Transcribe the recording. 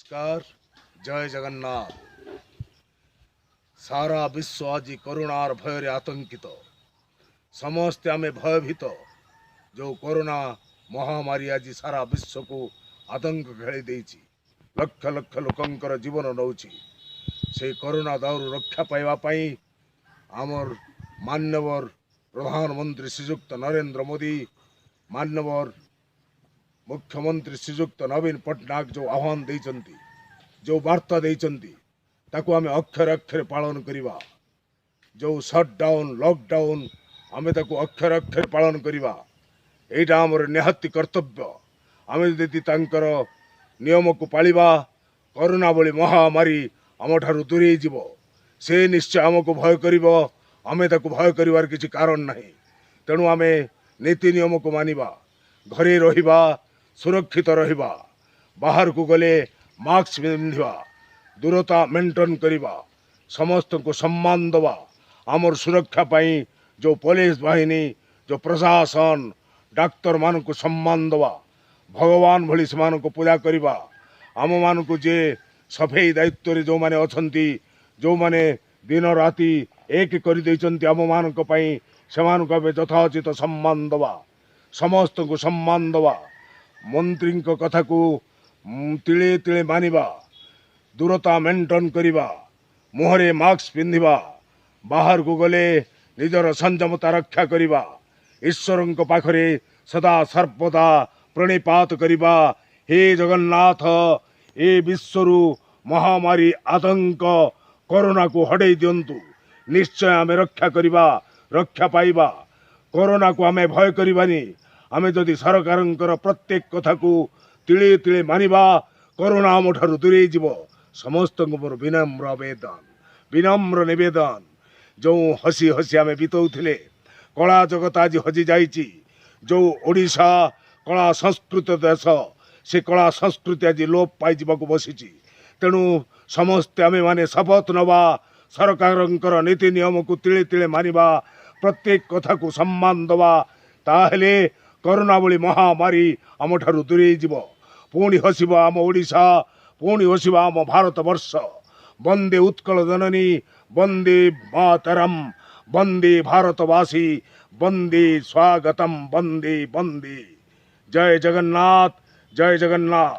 ନମସ୍କାର, ଜୟ ଜଗନ୍ନାଥ। ସାରା ବିଶ୍ୱ ଆଜି କରୋନାର ଭୟରେ ଆତଙ୍କିତ। ସମସ୍ତେ ଆମେ ଭୟଭୀତ। ଯେଉଁ କରୋନା ମହାମାରୀ ଆଜି ସାରା ବିଶ୍ୱକୁ ଆତଙ୍କ ଖେଳି ଦେଇଛି, ଲକ୍ଷ ଲକ୍ଷ ଲୋକଙ୍କର ଜୀବନ ନେଉଛି, ସେଇ କରୋନା ଦାଉରୁ ରକ୍ଷା ପାଇବା ପାଇଁ ଆମର ମାନ୍ୟବର ପ୍ରଧାନମନ୍ତ୍ରୀ ଶ୍ରୀଯୁକ୍ତ ନରେନ୍ଦ୍ର ମୋଦି, ମାନ୍ୟବର ମୁଖ୍ୟମନ୍ତ୍ରୀ ଶ୍ରୀଯୁକ୍ତ ନବୀନ ପଟ୍ଟନାୟକ ଯେଉଁ ଆହ୍ୱାନ ଦେଇଛନ୍ତି, ଯେଉଁ ବାର୍ତ୍ତା ଦେଇଛନ୍ତି, ତାକୁ ଆମେ ଅକ୍ଷରେ ଅକ୍ଷରେ ପାଳନ କରିବା। ଯେଉଁ ସଟ୍ଡାଉନ୍, ଲକଡାଉନ୍, ଆମେ ତାକୁ ଅକ୍ଷରେ ଅକ୍ଷରେ ପାଳନ କରିବା। ଏଇଟା ଆମର ନିହାତି କର୍ତ୍ତବ୍ୟ। ଆମେ ଯଦି ତାଙ୍କର ନିୟମକୁ ପାଳିବା, କରୋନା ଭଳି ମହାମାରୀ ଆମଠାରୁ ଦୂରେଇ ଯିବ। ସେ ନିଶ୍ଚୟ ଆମକୁ ଭୟ କରିବ, ଆମେ ତାକୁ ଭୟ କରିବାର କିଛି କାରଣ ନାହିଁ। ତେଣୁ ଆମେ ନୀତି ନିୟମକୁ ମାନିବା, ଘରେ ରହିବା, ସୁରକ୍ଷିତ ରହିବା, ବାହାରକୁ ଗଲେ ମାସ୍କ ପିନ୍ଧିବା, ଦୂରତା ମେଣ୍ଟେନ୍ କରିବା, ସମସ୍ତଙ୍କୁ ସମ୍ମାନ ଦେବା। ଆମର ସୁରକ୍ଷା ପାଇଁ ଯେଉଁ ପୋଲିସ ବାହିନୀ, ଯେଉଁ ପ୍ରଶାସନ, ଡାକ୍ତରମାନଙ୍କୁ ସମ୍ମାନ ଦେବା, ଭଗବାନ ଭଳି ସେମାନଙ୍କୁ ପୂଜା କରିବା। ଆମମାନଙ୍କୁ ଯେ ସଫେଇ ଦାୟିତ୍ୱରେ ଯେଉଁମାନେ ଅଛନ୍ତି, ଯେଉଁମାନେ ଦିନ ରାତି ଏକ କରିଦେଇଛନ୍ତି ଆମମାନଙ୍କ ପାଇଁ, ସେମାନଙ୍କୁ ଆମେ ଯଥୋଚିତ ସମ୍ମାନ ଦେବା, ସମସ୍ତଙ୍କୁ ସମ୍ମାନ ଦେବା। ମନ୍ତ୍ରୀଙ୍କ କଥାକୁ ତିଳେ ତିଳେ ମାନିବା, ଦୂରତା ମେଣ୍ଟେନ୍ କରିବା, ମୁହଁରେ ମାସ୍କ ପିନ୍ଧିବା, ବାହାରକୁ ଗଲେ ନିଜର ସଂଯମତା ରକ୍ଷା କରିବା, ଈଶ୍ୱରଙ୍କ ପାଖରେ ସଦା ସର୍ବଦା ପ୍ରଣିପାତ କରିବା। ହେ ଜଗନ୍ନାଥ, ଏ ବିଶ୍ୱରୁ ମହାମାରୀ ଆତଙ୍କ କରୋନାକୁ ହଟେଇ ଦିଅନ୍ତୁ। ନିଶ୍ଚୟ ଆମେ ରକ୍ଷା କରିବା, ରକ୍ଷା ପାଇବା। କରୋନାକୁ ଆମେ ଭୟ କରିବାନି। ଆମେ ଯଦି ସରକାରଙ୍କର ପ୍ରତ୍ୟେକ କଥାକୁ ତିଳେ ତିଳେ ମାନିବା, କରୋନା ଆମଠାରୁ ଦୂରେଇ ଯିବ। ସମସ୍ତଙ୍କୁ ମୋର ବିନମ୍ର ଆବେଦନ, ବିନମ୍ର ନିବେଦନ। ଯେଉଁ ହସି ହସି ଆମେ ବିତଉଥିଲେ, କଳା ଜଗତ ଆଜି ହଜି ଯାଇଛି। ଯେଉଁ ଓଡ଼ିଶା କଳା ସଂସ୍କୃତ ଦେଶ, ସେ କଳା ସଂସ୍କୃତି ଆଜି ଲୋପ ପାଇଯିବାକୁ ବସିଛି। ତେଣୁ ସମସ୍ତେ ଆମେମାନେ ଶପଥ ନେବା, ସରକାରଙ୍କର ନୀତି ନିୟମକୁ ତିଳେ ତିଳେ ମାନିବା, ପ୍ରତ୍ୟେକ କଥାକୁ ସମ୍ମାନ ଦେବା। ତାହେଲେ କରୋନା ଭଳି ମହାମାରୀ ଆମଠାରୁ ଦୂରେଇ ଯିବ। ପୁଣି ହସିବ ଆମ ଓଡ଼ିଶା, ପୁଣି ହସିବ ଆମ ଭାରତବର୍ଷ। ବନ୍ଦେ ଉତ୍କଳ ଜନନୀ, ବନ୍ଦେ ମାତରମ୍, ବନ୍ଦେ ଭାରତବାସୀ, ବନ୍ଦେ ସ୍ୱାଗତମ୍, ବନ୍ଦେ ବନ୍ଦେ। ଜୟ ଜଗନ୍ନାଥ, ଜୟ ଜଗନ୍ନାଥ।